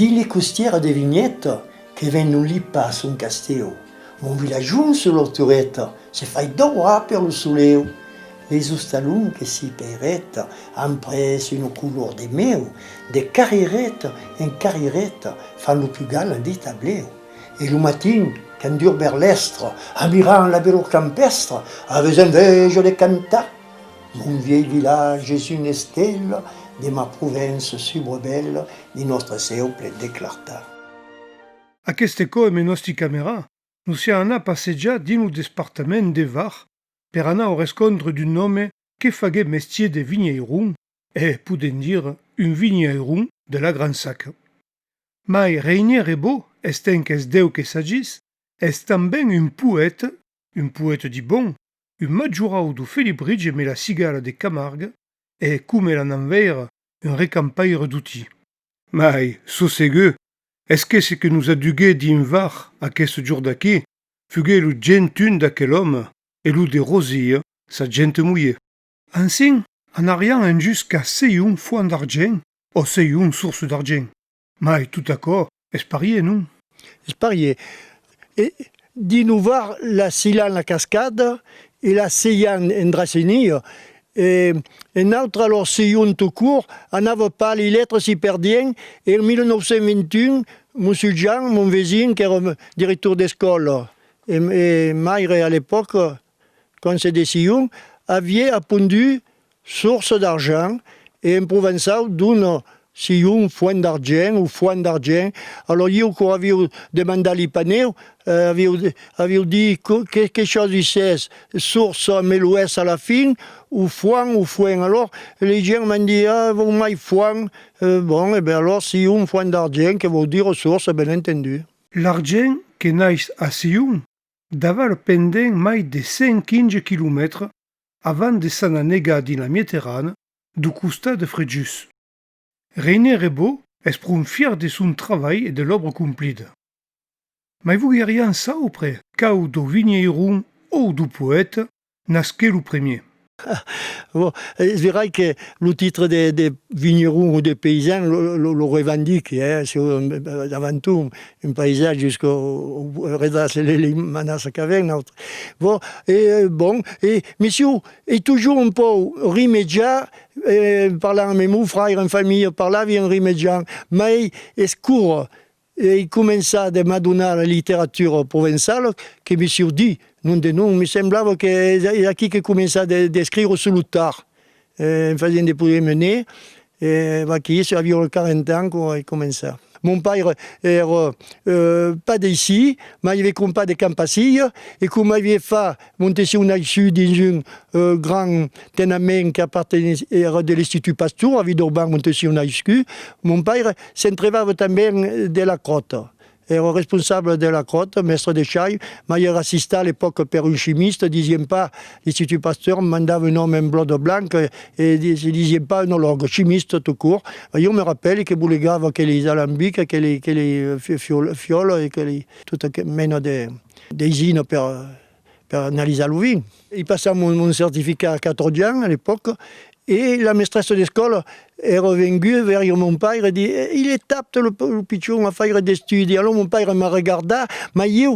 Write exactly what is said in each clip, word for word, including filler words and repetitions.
Dins li costièras de Vinheta, que vent non li pas son castèu, mon vilajon sus la toreta se fai daurar per lo solèu. Leis ostalons que si peireta an pres una color de mèu, de carriereta en carriereta fan lo pus galant dei tablèu. E lo matin, quand durs berlèstra, amirant la belor campèstra, avètz enveja de cantar. Mon vièlh vilatge es una estèla de ma Provença subrebèla, dins nòstre cèu plen de clartat. Aqueste còp, emé nòsti camerats, nos siam anats passejar dins lo despartament de Var per anar au rescòntre d'un òme que faguèt mestier de vinhairon, e, podèm dire, un vinhairon de la Grand Saca. Mai Reinier Rebo, estent qu'es d'eu que s'agís, es tanben un poèta, un poèta di bon, un majorau dau Felibritge emé la cigala de Camarga, e, coma l'anam veire, un recampaire d'utís. Mai, çò segur es que çò que nos aduguèt dins Var aqueste jorn d'aquí fuguèt lo gentun d'aquel òme e lo de Rosilha, sa genta molher. Ansin, anariam enjusca Seion, font d'argent, o Seion, source d'argent. Mai tot aquò es parier, non? Es parier. E dins lo Var, la Silan, la Cascada, e la Seian en Dracenilha, e, e nautres, alòr, Seion tot cort, anava pas, li letras si perdián, e en mila nòu cents vint un, Mossur Jan, mon vesin, qu'èra director d'escòla e, e maire a l'epòca, quand se de Seion, aviá apondut source d'argent, e en provençau dona Seion, font d'argent o font d'argent. Alòr ieu, quand aviu demandat li panèus, eh, aviu, aviu dit: que, que, que chòsa disètz, source emé lo S a la fin, o font, o foent? Alòr, li gents m'an dit: ah, vau mai font. Eh, bon, e ben alòr, Seion, font d'argent, que vòu dire source, ben entendut. L'argent que nais a Seion davala pendent mai de cent quinze quilomètres avant de s'anar negar dins la Mieterana, dau costat de Frejus. Reinier Rebo es pron fièr de son travalh e de l'òbra complida. Mai vogueriam saupre quau dau vinhairon o dau poèta nasquèt lo premier. Bon, es verai que lo titre de, de vinhairon o de paisan lo, lo, lo revendiqui, eh, siáu, eh, davant tot un paisan jusqu'au, au, au redàs, li, li manassa qu'avèm, nautres. Bon, e, bon, e, messiu, e totjorn un pauc rimejat, eh, parlant amb mon fraire en familha, parlavi en rimejant, mai es quora ai començat de m'adonar a la literatura provençala que me siáu dit, non de non, me semblava que es, es aquí que començat de, d'escriure sus lo tard, eh, en fasent de poder mener, e vaquí, aviá quaranta ans quand ai començat. Mon paire èra, eh, pas d'aicí, mai aviá crompat de Campassilha, e coma aviá fach Montesquieu naissut dins un, eh, grand tenament qu'apartenèt, èra de l'Institut Pasteur, a Vidorban Montesquieu naissut, mon paire s'entrevava tanben de la cròta. Èra responsable de la cròta, mèstre de chai, mai èra assistat a l'epòca per un chimista, disián pas, l'Institut Pasteur mandava un òme en blòda blanca e di-, se disián pas enològ, chimista tot cort. Ieu me rapèli que bolegava aqueles alambics, aqueles, aqueles, eh, fi-, fiol-, fiòlas e aqueles, tota aquela mena de, d'aisina per, per analisar lo vin. I passava mon, mon certificat a quatòrze ans, a l'epòca, e la mestressa d'escòla èra venguda veire mon paire e dire: eh, il est apte, lo, lo pichon, a faire d'estudis. Alòr mon paire m'a regardat, mai ieu,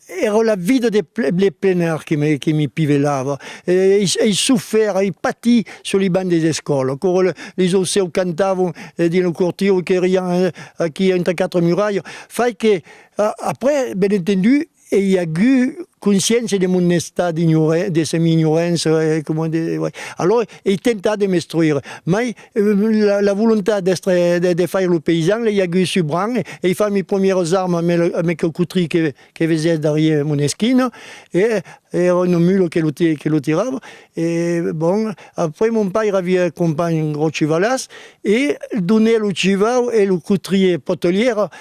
èra la vida de ple-, de plein air que me, que me pivelava. E, ai, ai sofèrt, ai patit sus li bancs de l'escòla. Quora le, lis aucèus cantavan, eh, dins lo cortiu, que èriam, eh, aquí entre quatre muralhas. Fai que, a-, après, ben entendut, ai agut consciéncia de mon estat d'ignorant, de semi-ignorança, eh, coma de, ouais. Alòr, ai tentat de m'instruire. Mai, eh, la, la volontat d'èstre, de, de faire lo paisan, l'ai agut subran, e, ai fach mis premieras armas amb, amb aquel cotrin que, que vesètz darrièr mon esquina, e, e èra una mula que lo ti-, que lo tirava. E, bon, après, mon paire aviá crompant un gròs chivalàs, e donèt lo chivau e lo cotrin Potelièra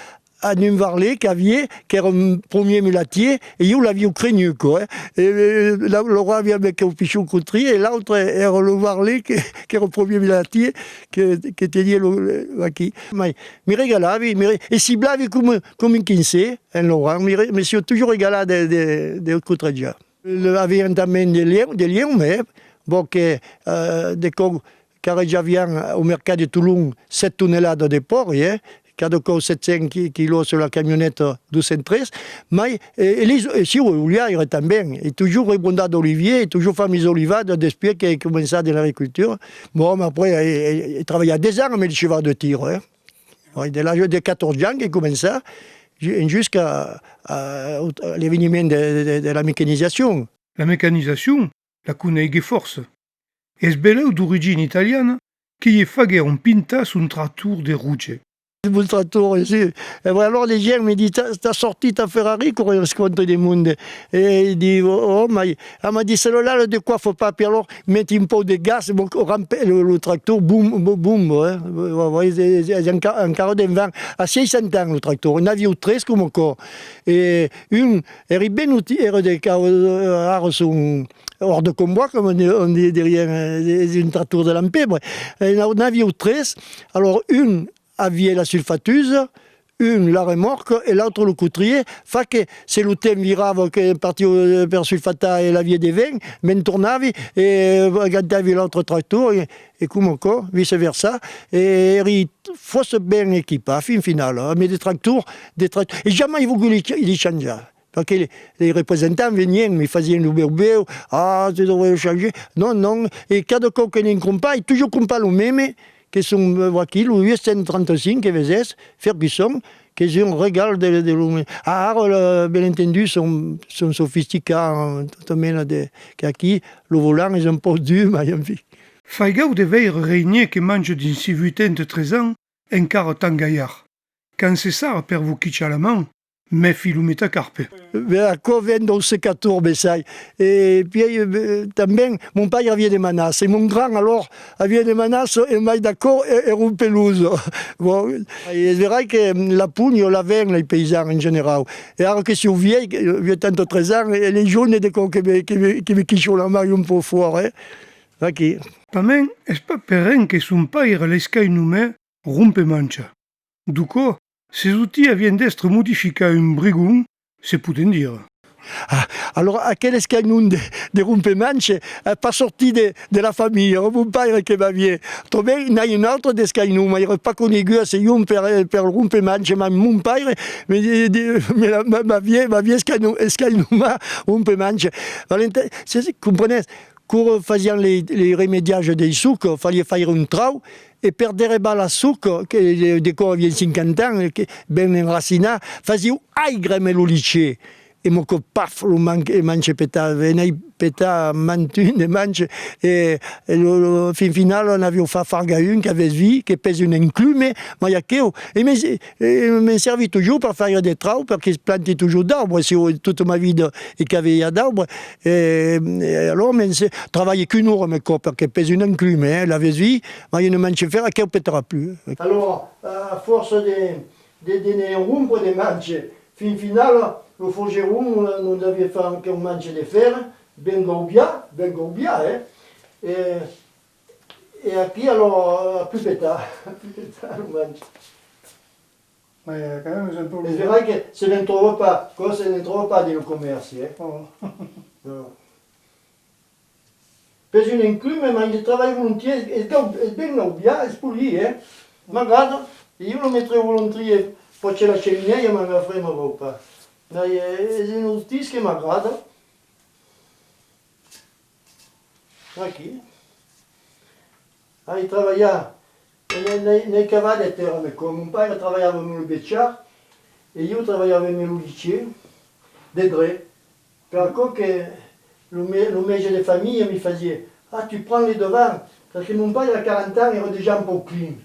a un varlet qu'aviá, qu'èra un premier mulatier, e ieu l'aviu crenut, quoi, eh. E, e, la, lo roi aviá aqueu pichon cotrin, e l'autre èra lo varlet que, qu'èra premier mulatier, que, que teniá lo, lo, aquí. Mai, mi regalavi, mi re-, e siblavi coma, coma un quinzèr, en Laurent, mi re-, me siáu totjorn regalat de, de, de cotrejar. Le, aviam tanben de lièu, de lièu, mai, bon, que, eh, de còps carrejaviam au mercat de Tolon sèt toneladas de pòrc, eh, cada còp sèt cents qui-, quilòs sus la camioneta dos cents tres, mai, e, e les, e siáu oliaire tanben, e totjorn rebrondat d'oliviers, e totjorn far mis olivadas despuei qu'ai començat dins l'agricultura. Bon, mai après, ai, ai, ai trabalhat dètz ans amb le cheval de tir, eh. Oui, de l'atge de quatòrze ans qu'ai començat, ju-, jusqu'à, à, à l'eveniment de, de, de la mecanizacion. La mecanizacion, la coneiguèt fòrça. Es belèu d'origina italiana que i faguèron pintar son tractor de roge. Mon tractor, si. E ben, alors, les gents me disent: t'as, t'as sorti ta Ferrari, quand rencontre de monde. E di, oh, oh, mai, ah, m'a dit, celle-là, le décoiffe pas, puis alors, meti un pauc de gas, bon, rampe-, lo, lo tractor, bum, bum, bum, eh. Vos veiretz, es, es enca-, encara d'en vent. A seissanta ans, lo tractor, n'aviáu tres coma aquò. E un, èri ben uti-, èra de cau-, ara son hors de convoi, coma on di-, on di-, dirián, eh, es un tractor de l'empébre. E n'au-, n'aviáu tres, alors un aviá la sulfatusa, un la remòrca e l'autre lo cotrièr, fa que se lo temps virava que partiáu, eh, per sulfatar e l'aviá de vent, me'n tornavi e, eh, agatavi l'autre tractor e, e coma aquò, vice versa, e èri fòrça ben equipat, fin finala, amb de tractors, de tract-, e jamai volgut li, li chanjar. Perque les, les representants venián, me fasián lo bèu-bèu, ah, tu devrais le changer. Non, non, e cada còp que ne'n crompái, totjorn crompar lo meme, que son, eh, vaquí, lo uech cents trenta-cinc, que vesètz, Ferguson, qu'es un regal de, de l'òme. Ah, ara, le, bien entendu, son, son sofisticats en tota mena de, qu'aquí, lo volant es un pauc dur, mai enfin. Fai gaug de veire Reinier que manja dins si vuitanta-tres ans encara tan galhard. Quand se sarra per vos quichar la man, mèfi lo metacarpe. Ben, aquò ven dau secator, bessai. E pièi, eh, tanben, mon paire aviá de manassa, e mon grand, alors, aviá de manassa, e mai d'aquò, e, èra un pelosa. Bon, e es verai que la punha la ven, les paisans, en generau. E ara que siáu vièlh, que, vuitanta-tres ans, e les jones, de còps que me, que me, que me quichon la man un pauc fòrt, eh. Vaquí. Pasmens, es pas per ren que son paire l'escainomèt Rompemancha. Deu còp, ses utís avián d'èstre modificats un brigon, se podèm dire. Ah, alors, aquel escainon de, de Rompemancha, eh, pas sortit de, de la familha, èra mon paire que m'aviá. Trobèi, n'ai un autre d'escainon, mai èra pas conegut a Segon per, per Rompemancha, mai mon paire me di-, di-, me la, m'a-, m'aviá, m'aviá escainon-, escainomat Rompemancha. Valente, se, se, comprenètz, Quora fasián les, les remediatges dei socs, faliá faire un trau, e per derrebar la soca, que de, de còps avián cinquanta ans, que ben enracinat, fasiáu aigre amb lo lichier. E mòca, paf, lo man-, e manche petava, e n'ai petat mantun de manche, e, e lo, lo, fin finala n'aviáu fach fargar un qu'avètz vist, que pesa un enclume, mai aqueu, e me, e me'n servi totjorn per faire de trau, perque planti totjorn d'aubres, siáu tota ma vida e qu'aviá d'aubres, e, e alors me'n se-, trabalhi qu'una ora, me còp, perque pesa un enclume, eh, l'avètz vist, mai una manche fèrra, aqueu petarà plus. Alors, a fòrça de, de, de ne rompre de manche, fin finala, lo forgeron, nos aviá fach un manche de fèrre, ben gaubiat, ben gaubiat, eh, e, e aquí, alors, a plus petat, a plus petat lo manche. Mai, eh, quand même, es un pauc... Es verai que se ne'n tròba pas, aquò se ne'n tròba pas dins lo comèrci, eh. Oh. Non. Pesa un enclume, mai se trabalha volontiers, es gau-, es ben gaubiat, es polit, eh. M'agrada, e ieu lo metré volontiers, pòt ser la cheminèia, mai ma frema vòu pas. Mai, eh, es un utís que m'agrada. Aquí. Ai trabalhat, e n'ai, n'ai, n'ai cavat de tèrra, me còp. Mon paire trabalhava amb lo bechar, e ieu trabalhava amb lo lichier, de drech. Per aquò que lo me-, lo mètge de familha me fasiá: ah, tu prends les devants, perque mon paire a quaranta ans èra dejà un pauc clin.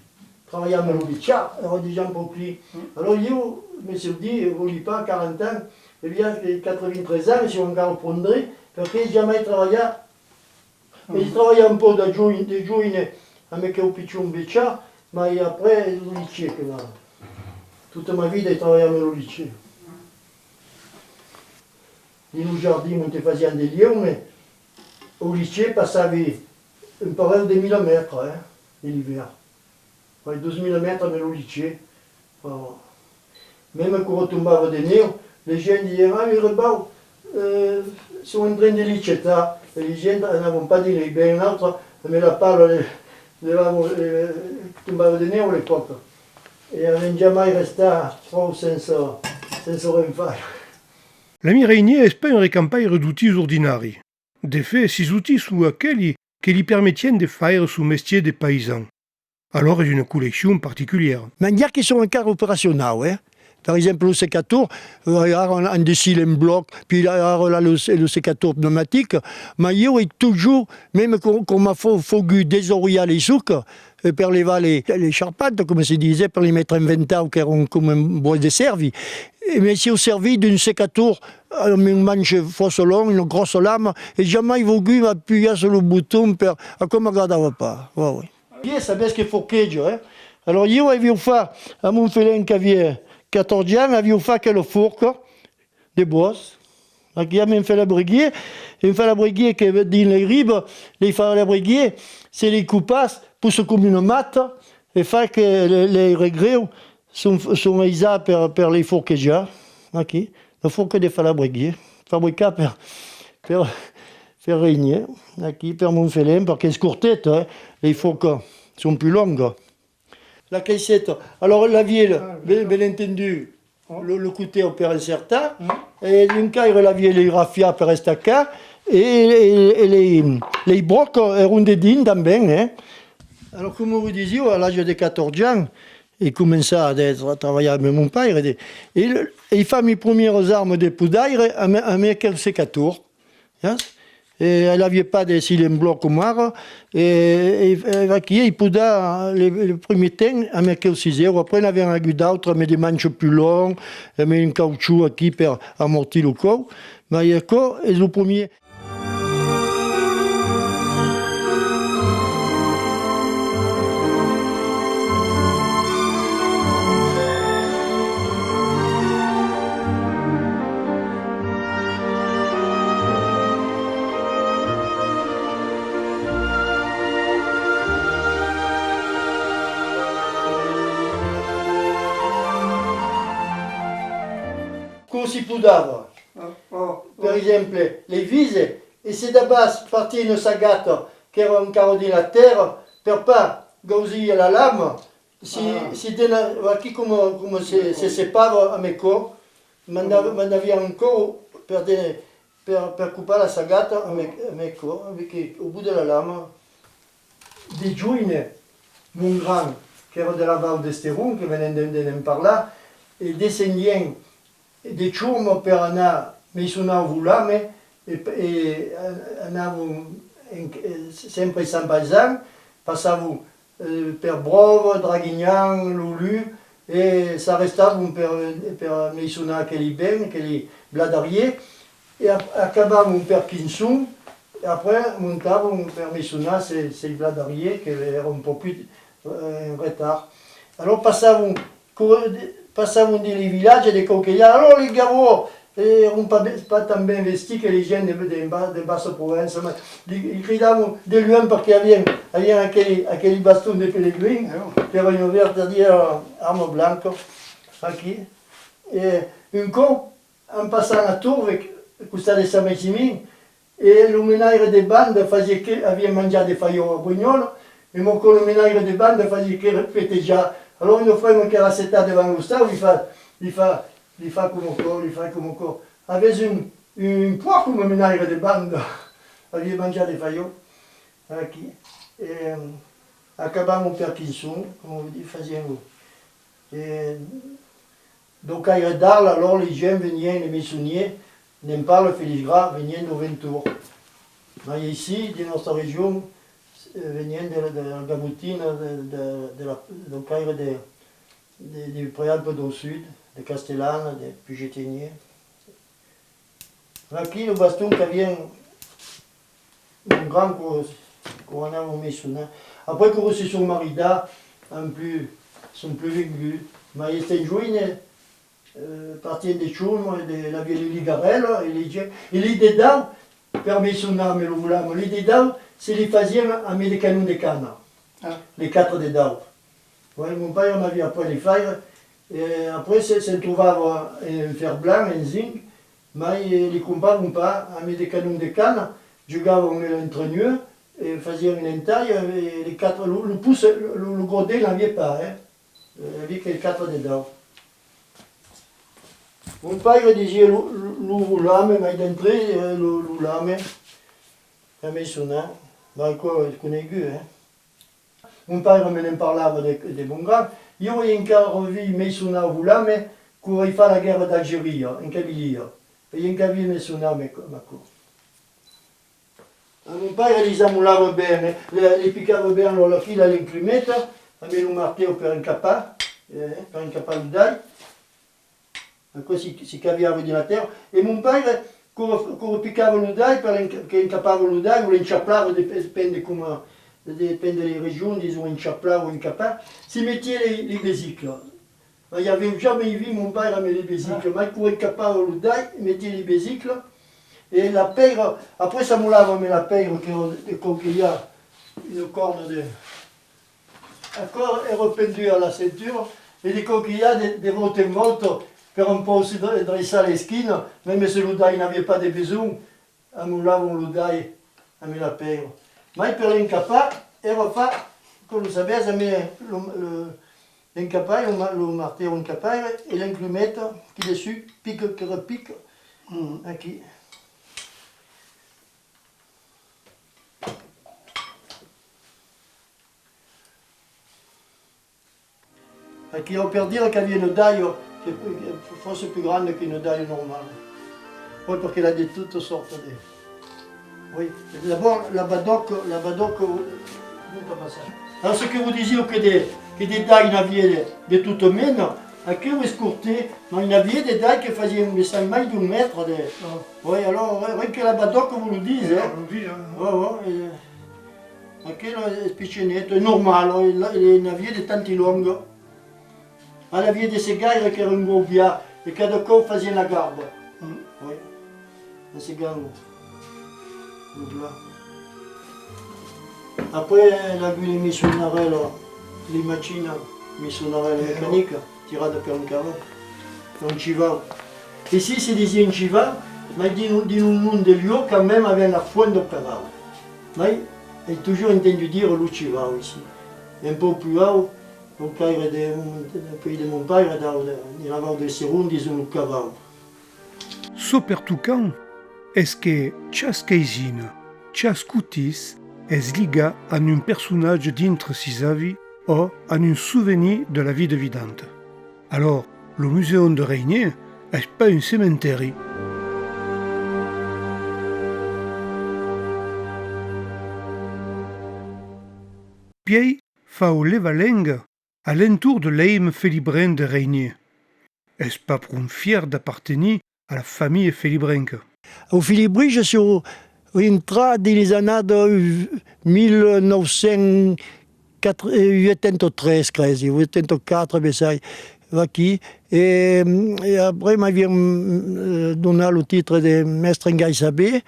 Trabalhar amb lo bechar, èra dejà un pauc clin. Alòrs ieu, me siáu dit, vòli pas, quaranta ans, e bien que quatre-vingt-treize ans, siáu encara pron drech, perque ai jamai trabalhat. E trabalhar un pauc de joine, de joine, amb aqueu pichon bechar, mai après, lo lichier que m'a... Tota ma vida ai trabalhat amb lo lichier. Dins lo jardin, onte fasián de lieume, lo lichier passavi un parelh de mila mètres, eh, de l'ivèrn. Fai dos mila mètres amb lo lichier. Meme quora tombava de nèu, les gents disián: ah, les rebaus, eh, son en tren de lichetar. E les gents anavan pas dins les, ben, un autre, amb la pala, de, de la, eh, tombava de nèu a l'epòca. E avèm jamai restat tròp sense, sense ren faire. L'ami Reinier es pas un recampaire d'utís ordinari. De fach, sis utís son aqueli que li permetián de faire son mestièr de païsan. Alòr es una colleccion particulièra. Mès n'i a que son encara operacionaus, eh? Per exemple, lo secator, eh, ara an, an de cils en blòc, puis ara, ara lo, lo secator pneumatic, mas ieu ai totjorn, mème quand, quand m'a fo-, fogut desauriar lei sucas, eh, per levar lei, lei charpantas, coma se dise, per lei metre en ventau, qu'èra un, coma un bòsc de cèrvi, e me siáu servit d'un secator amb un manche fòrça long, una gròssa lama, e jamai vogut apujar sus lo boton per, aquò m'agradava pas. Ouais, ouais. Ieu, sabes que forqueja, eh? Alòr, ieu aviáu fach, a mon felem qu'aviá catòrze ans, aviáu fach aquela forca de bòsc. Aquí, amb un falabriguièr, un falabriguièr que dins lei ribas, lei falabriguièrs, se lei copas, possa coma una mata, e fa que le-, lei regrèus son, son aisats per, per lei forquejar. Aquí, la forca de falabriguièr, fabricada per, per, per Reinier, aquí, per mon felem, perque es corteta, eh? Lei forcas son pus longas. La caisseta. Alòr, la vièla, ben, ben entendut, lo, lo cotèu per encertar, e l'encaire, la vièla, i rafiar per estacar, e, e, e lei, lei bròcas èran dedins tanben, eh? Alòr, coma vos disiáu, a l'atge de catòrze ans, ai començat de tra-, trabalhar amb mon paire, de, e, e ai fach mei primièras armas de podaire amb, amb aquel secator. Yes? E l'aviá pas de cils en blòc coma ara, e, e, e vaquí, ai podat le, le primièr temps amb aquel cisèu, après n'aviam agut d'autres, amb de manches pus long, amb un cauchut aquí per amortir lo còp, mai aquò es lo primièr. Cossí podava? Per exemple, lei vises, e se d'abans partiá una sagata qu'èra encara dins la tèrra, per pas gausir la lama, si, si de la, aquí coma, coma se, se sepava amb aquò, mandav-, mandaviam un còp per de, per, per copar la sagata amb, amb aquò, avec, au bout de la lama. De joine, mon grand, qu'èra de la Val d'Esteron, que venèm de, de ne'n parlar, e descendiam de Chorma per anar meiçonar au Volam, e, e anavam en, e, sempre en Sant Paisan, passavam eh, per Bròva, Draguinhan, Lulu, e s'arrestavan per, per meiçonar aqueli bens, aqueli bladarièrs, e ap-, acabavan per Quinçon, e après montavan per meiçonar se-, sei bladarièrs que èran un pauc pus, eh, en retard. Alòr passavan, co-, passavan dins li vilatges de quauque, alòr li gavòts, e èran pas be-, pas tan ben vestits que li gents de, de, ba-, de Bassa Provença, mas li, li cridavan de luènh perque avián, avián aqueli, aqueli bastons de pelegrin, qu'èra una vertadièra arma blanca, aquí. E un còp, en passant a Torve, costat de Sant Maximin, e lo menaire de banda fasiá que, aviá manjat de falhòu a Brunhòla, e mos, lo menaire de banda fasiá que petejar. Alòr una frema qu'èra assetada davant l'ostau li fa, li fa, li fa coma aquò, li fa coma aquò: Avètz un, un pòrc coma menaire de banda? Aviá manjat de falhòu. Aquí. E, acabam per Quinçon, coma vos dic, fasiam lo, e, Daucaire d'Arle, alòr li gents venián, li meiçonièrs, ne'n parla Feliç Gras, venián dau Ventorn. Mai aicí, dins nòstra region, eh, venián de, de la Gabotina, de, de, de la, daucaire de, de, de Prealpes dau Sud, de Castellana, de Pugetenièr. Aquí lo baston qu'avián mon grand, quò, quò anavan meiçonar. Après, quò se son maridats, an plus, son plus venguts. Mai estent joines, eh, partián de Chorma, e de la vièlha Ligarèla, e li, e li dedaus, per meiçonar amb lo Volam, li dedaus se li fasián amb de canons de cana, li quatre dedaus. Ouais, mon paire m'aviá aprés li faire, e après se, se'n trobava en fer blanc, en zinc, mai, eh, li crompavan pas, amb de canons de cana, jogavan amb l'entrenieu, e fasián un entalh, e li quatre, lo, lo pouce, lo, lo, lo gros dent l'aviá pas, eh. Eh, aviá que quatre dedau. Mon paire disiá lo, lo, lo volame, mai d'entre, eh, lo, lo lame, la maisona, mai aquò es conegut, eh. Mon paire me ne'n parlava de, de bon grand. Ieu ai encara vist maisona o volame quora ai fach la guèrra d'Algeria, en Cabilia. Ai encara vist maisona, me, m'aquò. A mon paire li zamolava ben, eh? Li, li picava ben lo, la fila a l'enclumeta, amb lo martèu per encapar, eh, per encapar lo dai. Aquò si, si caviava dins la tèrra. E mon paire, quora, quora picava lo dai, per enca-, que encapava lo dai, o l'enchaplava, depende coma, depende de las regions, dison enchaplar o encapar, si metiá li, li besiclas. Mas i aviá jamai vist mon paire amb li besiclas, mai quora encapava lo dai, metiá li besiclas, e la pèira, après s'amolava amb la pèira, que, de còp que i a una còrna de, aquò èra pendut a la cintura, e de còp que i a de, de vòlta en vòlta, per un pauc se dre-, dreçar l'esquina, mème se lo dai n'aviá pas de besonh, amolavan lo dai amb la pèira. Mai per l'encapar, èra fach, coma lo sabètz, amb lo, lo, l'encapar, lo ma-, lo martèu encapaire e l'enclumeta, aquí dessús, pica que repica, aquí. Aquí, au per dire qu'aviá una dalha que, que fòsse pus granda qu'una dalha normala. Oui, perque l'a de totas sòrtas de... Oui, d'abòrd, la badòca, la badòca, non pas passar. Alors, ce que vos disiá que de, que de dalhas n'aviá de, de tota mena, aqueu es cortet, mas n'aviá de dalhas que fasián, me sembla, mai d'un mètre de... Oui, alors, ren que la badòca vos lo ditz, eh? Oui, oui, eh. Aquela es pichoneta, es normala, e la, e n'aviá de tanti lòngas. A l'aviá de segaire qu'èra un gaubiar, e cada còp fasián la garba. Oui. En segant lo, lo blat. Après, l'agulla maisonarèla, li machina maisonarèla mecanica. Tirada per un cavau, per un chivau. Aicí se disiá un chivau, mai dins, dins lo nòm de luòc quand même avèm la fuènh dau cavau. Mai ai totjorn entendut dire lo chivau aicí. E un pauc pus aut, lo caire de, de, de, de mon paire, dau, de, de la Vau del Seron, dison lo cavau. Çò pertocant es que chas caisina, chas cotís es ligat a un personatge dintre sis avis o a un sovenir de la vida vidanta. Alors, lo musèu de Renièr es pas un cementèri. Pièi fau levar lenga a l'entorn de l'èime felibrenc de Renièr. Es pas pron fièr d'apartenir a la familha felibrenca. Au Felibritge siáu intrat dins las annadas mila nòu cents uèitanta tres, cresi, uèitanta quatre, bessai, vaquí. E, e après m'avián, eh, donat lo titre de mèstre en Gai Saber.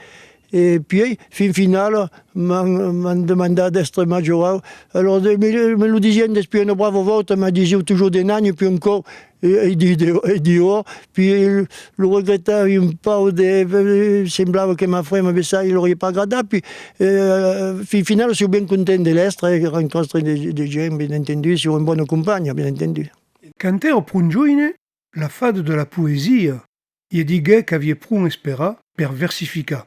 E puèi, fin finala, m'an, m'an demandat d'èstre majorau. Alòrs, de, me, me lo disián despuèi una brava vòlta, mas disiáu totjorn de nani, puèi un còp, e, e di, de, e di òr, puèi lo regretavi un pauc de, e, semblava que ma frema, bessai, l'auriá pas agradat, puèi, e, fin finala, siáu ben content de l'èstre, e rencòntre de, de gents, ben entendut, siáu en bòna companha, ben entendut. Quand èra pron joine, la fada de la poesia, i diguèt qu'aviá pron esperat per versificar.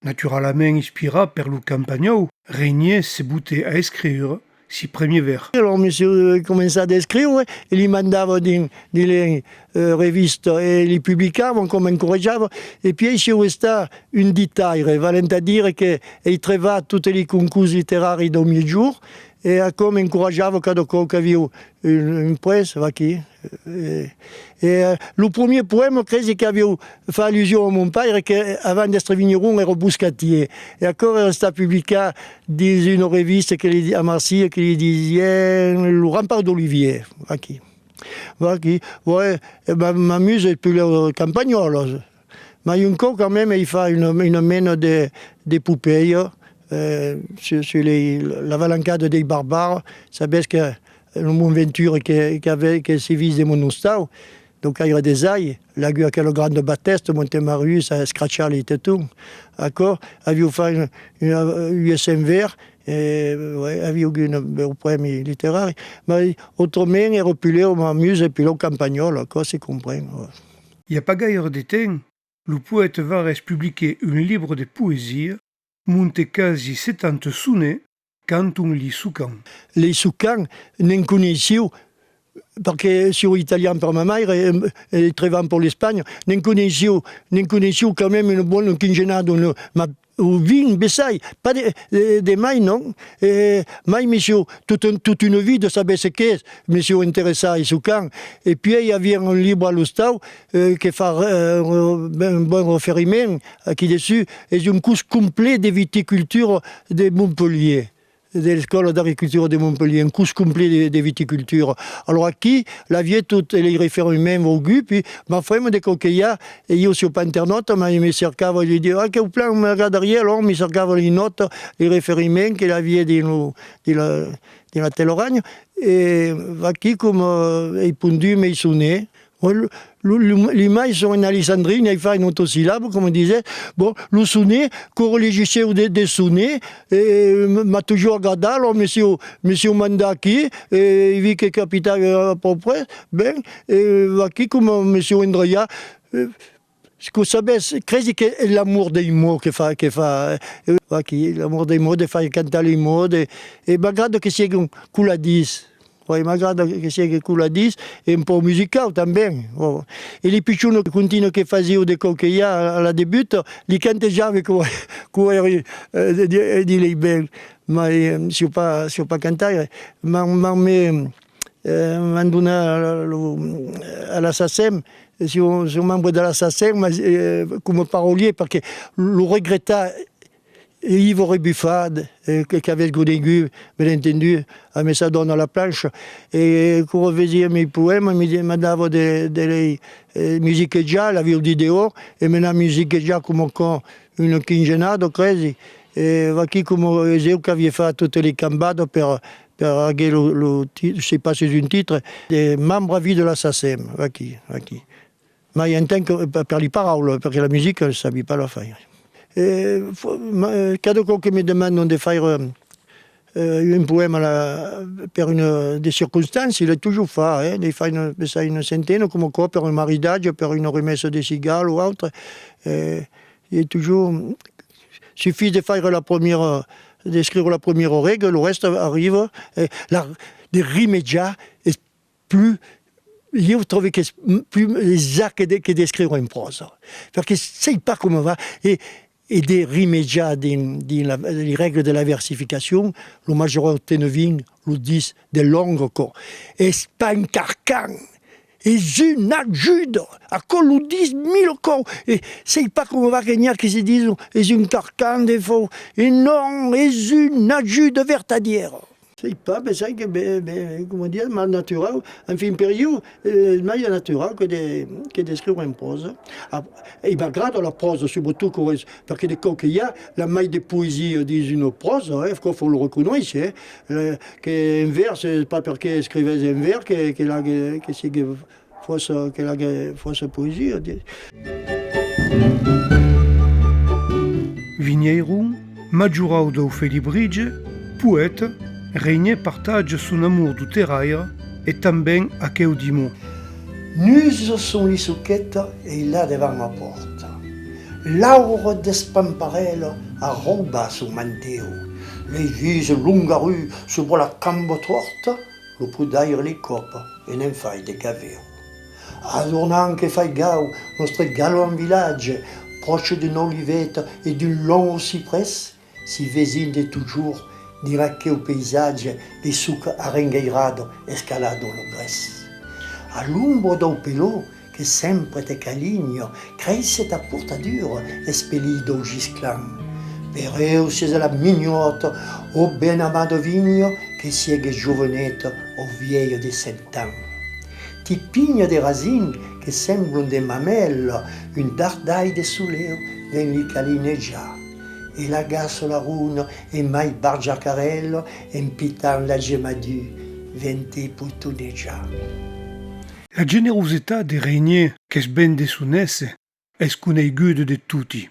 Naturalament inspirat per lo campanhòu, Renièr se botèt a escriure si premiers vèrs. Alòrs, me siáu, eh, començat d'escriure e li mandava dins, dins li, eh, revistas e li publicavan, coma encoratjava. E puèi siáu estat un ditaire, valent a dire que ai trevat totes li concors literaris dau miègjorn e aquò m'encoratjava cada còp qu'aviáu un, un prètz, vaquí. E, e, eh, lo premier poèma, cresi qu'aviáu fach allusion a mon paire, que, eh, avant d'èstre vigneron, èra boscatièr. E aquò èra estat publicat dins una revista que li di-, a Marsilha, que li disián Lo Rampau d'Olivièr. Vaquí. Vaquí. Ouais, e ben, ma musa es pus la campanhòla. Mai un còp, quand même, ai fach una, una mena de, d'epopèia, eh, sus, sus li, la valancada dei Barbaras. Sabètz que lo Mont Ventura que, qu'avè-, que se vis de mon ostau, Dau caire des Ais, l'a agut aquela granda batèsta, Montemarius, a escrachat li tetons. Aquò, aviu fach un, un, un S M vert, e, ouais, aviu agut un bèu prèmi literari, mas autrament èra pus lèu, mas amusa, pus lèu campanhòla, aquò se compren, ouais. I a pas gaire de temps, lo poèta Varèse publiquèt un libre de poesia, monte quasi setanta sonets, canton li Socan. Li Socan, ne'n coneissiu, perque siáu italian per ma maire e, e trebalham per l'Espanha, ne'n coneissiu, ne'n coneissiu quand même una bona quinzenada, una, ma, o vint, bessai, pas de, de, de mai, non? E mai me siáu, tot un, tot una vida, sabèsse qu'es, me siáu interessat ai Socan. E puèi aviam un libre a l'ostau, eh, que fa, eh, ben, un bon referiment aquí dessús. Es un cors complet de viticultura de Montpelhièr, de l'escòla d'agricultura de Montpelhièr, un cors complet de, de viticultura. Alòrs aquí, l'aviá tot, e li referiments vau gupi, ma frema de còps que i a, e ieu siáu pas internòta, ma me cercava, li diu, ah, aqueu plan m'agradariá, alòrs me cercava li nòtas, li referiments que l'aviá dins lo, dins la, dins la telaraina, e vaquí coma, eh, ai pondut mei sonets. Lo, lo, lo, li mai son en alexandrin, ai fach un autosillab, coma disètz. Bon, lo sonet, quora legissiáu de, de sonet, e, e, m'a totjorn agradat, alòrs me siáu, me siáu mandat aquí, e, e vi que capitava a pauc près, ben, e, vaquí coma me siáu endreiat, e, que sabètz, cresi que es l'amor dei mots que fa, que fa, e, vaquí, l'amor dei mots, de far cantar li mots, e, e m'agrada que siegan coladís. Uèi, m'agrada que siegue coladís e un pauc musicau tanben. Bon. E li pichons continu que fasiu de còps que i a a la debuta, li cantejave quò, quò èri, eh, de, de, de lei ben, mai, eh, siáu pas, siáu pas cantaire. M'an, m'an me, eh, m'an donat lo, a la SACEM, siáu, siáu membre de la SACEM, mas, eh, coma parolier, perque lo regretar, Yves Rebuffat, eh, que, qu'avètz conegut, ben entendut, amb sa dòna a la plancha, e quora fasiá mei poèmas, me demandava de, de lei, eh, musiquejar, l'aviáu dit dehòra, e me n'an musiquejat coma aquò una quinzenada, cresi, e vaquí coma es eu qu'aviá fach totas lei cambadas per, per aguer lo, lo ti-, sai pas s'es un titre, de membre a vie de la SACEM, vaquí, vaquí. Mai entenc que, eh, per, per li paraulas, perque la musica sabi pas la faire. E, fo-, ma, eh, cada còp que me demandan de faire, eh, un poèma a la, per una, de circonstància, l'ai totjorn fach, eh, n'ai fach una, bessai una centena, coma aquò, per un maridatge, per una remessa de cigala o autre. Eh, l'ai totjorn, sufís de faire la premiera, d'escriure la premiera règla, lo rèsta arriba, eh, la, de rimejar, es plus, ieu tròbi qu'es plus exacte que de, que d'escriure en pròsa, perque sai pas coma va, e, e de rimejar dins, dins la, li règlas de la versificacion, lo Majorat Tenevin lo ditz de lònga aquò, es pas un carcan, es una ajuda, aquò lo ditz mila còps, e sai pas coma va que n'i a que se dison, es un carcan de fau, e non, es una ajuda vertadièra. Sai pas, bessai que, ben, ben, coma dire, mai naturau. Enfin, per ieu, eh, es mai naturau que de, que d'escriure en pròsa. Ah, e m'agrada la pròsa, subretot, quora es, perque de còps que i a, l'a mai de poesia dins una pròsa, eh, aquò fau lo reconéisser, eh, eh, que en vèrs, es pas perque escrivètz en vèrs que, que l'a, que, que sigue fòrça, que l'ague fòrça poesia. Vinhèiron, majorau dau Felibritge, poèta, Reinièr partatja son amor dau terraire e tanben aqueu d'i mots. Nusa son li soqueta e i l'a davant ma pòrta. L'aura d'espamparèla a raubat son mantèu. Lei vises longarus subra la camba tòrta, lo podaire li còpa e ne'n fai de gavèu. Adornant que fai gau nòstre galant vilatge, pròche d'una oliveta e d'un long ciprès, si vesin de totjorn dins aqueu paisatge de soca arrengairada escalada lo grès. A l'ombra dau pelon que sempre te calinha, creisse ta portadura, espelit dau gisclan. Per eu siás la minhòta, o ben amada vinha, que siegue joveneta o vielha de cent ans. Ti pinha de rasin que semblon de mamèla, un dardalh de soleu ven li calinejar. E la gaça larona e mai barjacarèla, en pitant la gema d'u, ven te potonejar. La generositat de Renier, qu'es ben de son èsser, es coneguda de toti.